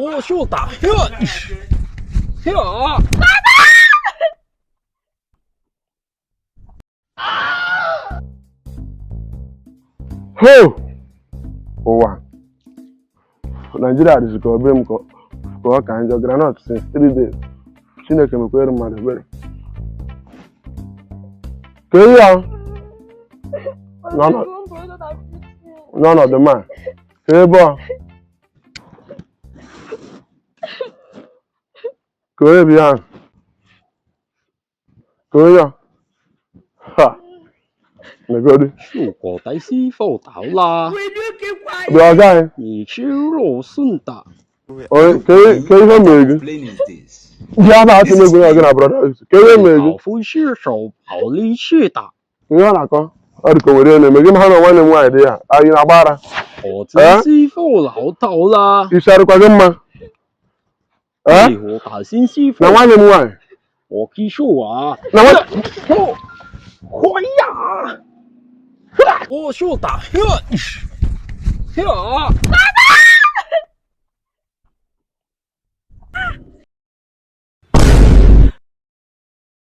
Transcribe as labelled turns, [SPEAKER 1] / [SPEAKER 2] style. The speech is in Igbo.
[SPEAKER 1] 我说打呵，呵。
[SPEAKER 2] Ho! Ụwa Naijiria dịzị ka obe m ka ọ ka njọ groundnut since 3 days. Chineke mekwere mmadụ ebere ka ihe ya n'ọnọdụ ma ka ebe ọ ka onye bi ya ka onye ya ha megodi.
[SPEAKER 1] 如果大师傅到啦，
[SPEAKER 2] Bịa ọga anyị.
[SPEAKER 1] 你吃肉顺的。
[SPEAKER 2] Onye ka ihe mere gị?
[SPEAKER 3] Explain is this.
[SPEAKER 2] Bịa na atụ n'egwu ya gị na brọda ka ihe mere gị?
[SPEAKER 1] 老夫是手跑力气的，
[SPEAKER 2] Ihe ọ na-akọ ọ dị ka o nwere ihe na-eme gị ma ha na nwanne m nwaanyị dị ya anyị na-agba ara.
[SPEAKER 1] 我真师傅老到啦。
[SPEAKER 2] Isi arịkwa gị mma? Ee?
[SPEAKER 1] 配合大新师傅
[SPEAKER 2] Na，nwanne m nwaanyị
[SPEAKER 1] 我技术啊，
[SPEAKER 2] na nwanne
[SPEAKER 1] 哦，哎呀，我说打呵，呵。